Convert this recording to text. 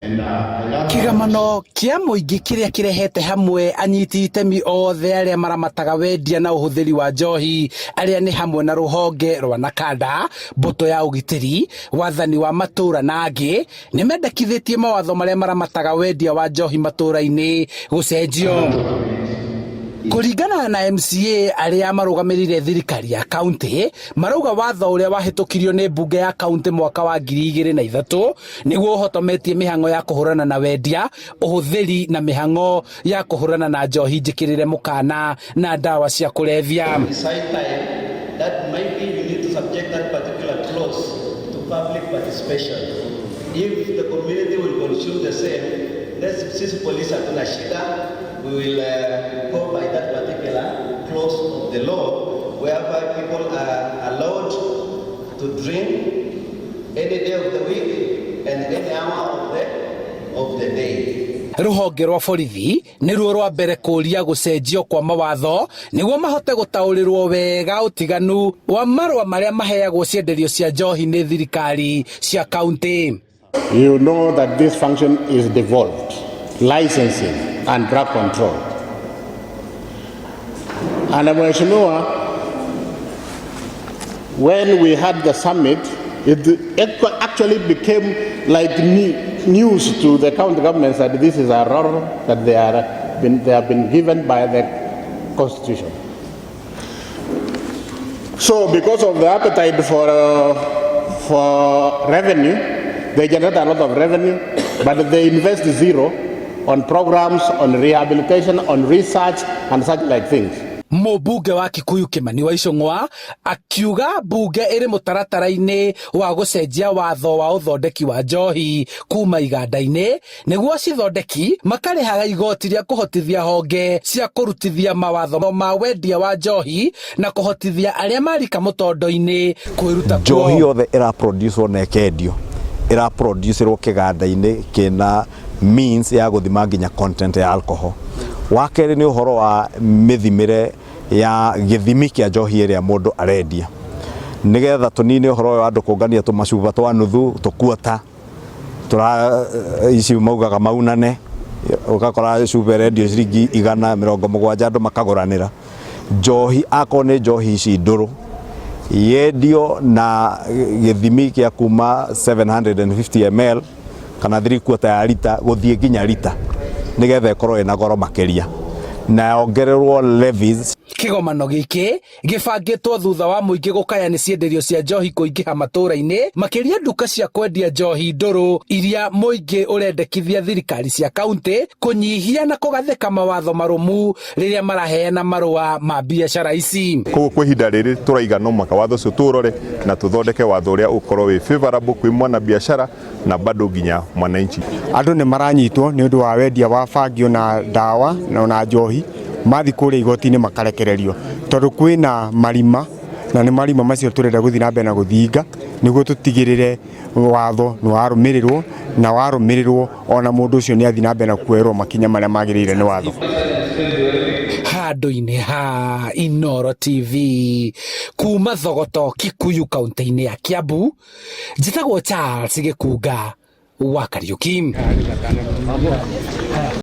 Kĩgomano kĩa mũingĩ kĩrĩa kĩrehete hamwe anyiti itemi othe arĩa maramataga wendia na ũhũthĩri wa njohi, arĩa nĩ hamwe na rũhonge rwa NACADA, mbũtũ ya ũgitĩri, wathani wa matũra na angĩ, nĩ mendekithĩtie mawatho marĩa maramataga wendia wa njohi matũra-inĩ gũcenjio. Kũringana na MCA arĩa marũgamĩrĩire thirikari ya kaunti, marauga watho ũrĩa wahĩtũkirio nĩ mbunge ya kaunti mwaka wa 2003 nĩguo ũhotometie mĩhang'o ya kũhũrana na wendia, ũhũthĩri na mĩhang'o ya kũhũrana na njohi njĩkĩrĩre mũkana na ndawa cia kũrebia. It's high time that maybe you need to subject that particular clause to public participation. If the community will consume the same, let's, sisi police hatuna shida, we will go by that particular clause of the law whereby people are allowed to drink any day of the week and any hour of the day. Rũhonge rwa borithi nĩruo rwa mbere kũria gũcenjio kwa mawatho nĩguo mahote gũtaũrĩrwo wega ũtiganu wa marũa marĩa maheagwo cienderio cia njohi nĩ thirikari cia kaunti. You know that this function is devolved, licensing and drug control. And Mheshimiwa, when we had the summit, it actually became like news to the county governments that this is a role that they have been given by the constitution. So because of the appetite for revenue, they generate a lot of revenue, but they invest zero on programs, on rehabilitation, on research, and such like things. Mũmbunge wa Kikuyu Kimani wa Ichung'wa akiuga mbunge ĩrĩ mũtaratara-inĩ wa gũcenjia watho wa ũthondeki wa njohi kuma iganda-inĩ nĩguo cithondeki makarĩhaga igoti rĩa kũhotithia honge cia kũrutithia mawatho ma wendia wa njohi na kũhotithia arĩa marika mũtondo-inĩ kwĩruta Njohi kuo. Yothe ĩraproducwo na ĩkendio ĩraproducerwo kĩganda-inĩ kĩna means ya gũthima nginya content ya alcohol. Wa kerĩ nĩ ũhoro wa mĩthimĩre ya gĩthimi kĩa njohi ĩrĩa mũndũ arendia, nĩgetha tũnine ũhoro ũyũ wa andũ kũngania tũmacuba twa nuthu tũkuota tũra ici maugaga maunane, ũgakora cuba ĩrendio ciringi 170, andũ makagũranĩra njohi. Akorwo nĩ njohi ici ndũrũ, yendio na gĩthimi gĩa kuma 750 ml kana 3/4 ya rita gũthiĩ nginya rita, nĩgetha ĩkorwo ĩna goro makĩria na yongererwo levies. Kĩgomano gĩkĩ gĩbangĩtwo thutha wa mũingĩ gũkaya nĩ cienderio cia njohi kũingĩha matũũra-inĩ, makĩria nduka cia kwendia njohi ndũrũ iria mũingĩ ũrendekithia thirikari cia kaunti kũnyihia na kũgathĩka mawatho marũmu rĩrĩa maraheana marũa ma biacara ici. Koguo kwa ihinda rĩrĩ tũraiga no mũhaka watho ũcio tũũrore na tũthondeke watho ũrĩa ũkorwo wĩ favorable kwĩ mwana biashara na bado nginya mwananchi. Andũ nĩ maranyitwo nĩ ũndũ wa wendia wa bangi ona ndawa na ona njohi, mathiĩ kũrĩa igoti-inĩ makarekererio tondũ kwĩna marima, na nĩ marima macio tũrenda gũthiĩ na mbere na gũthinga nĩguo tũtigĩrĩre watho nĩ warũmĩrĩrwo, na warũmĩrĩrwo ona mũndũ ũcio nĩ athiĩ na mbere na kuoerwo makinya marĩa magĩrĩire nĩ watho. Handũ-inĩ ha Inoro TV kuma Thogoto, Kikuyu, kaunti-inĩ ya Kiambu, njĩtagwo Charles Gĩkunga wa Kariuki.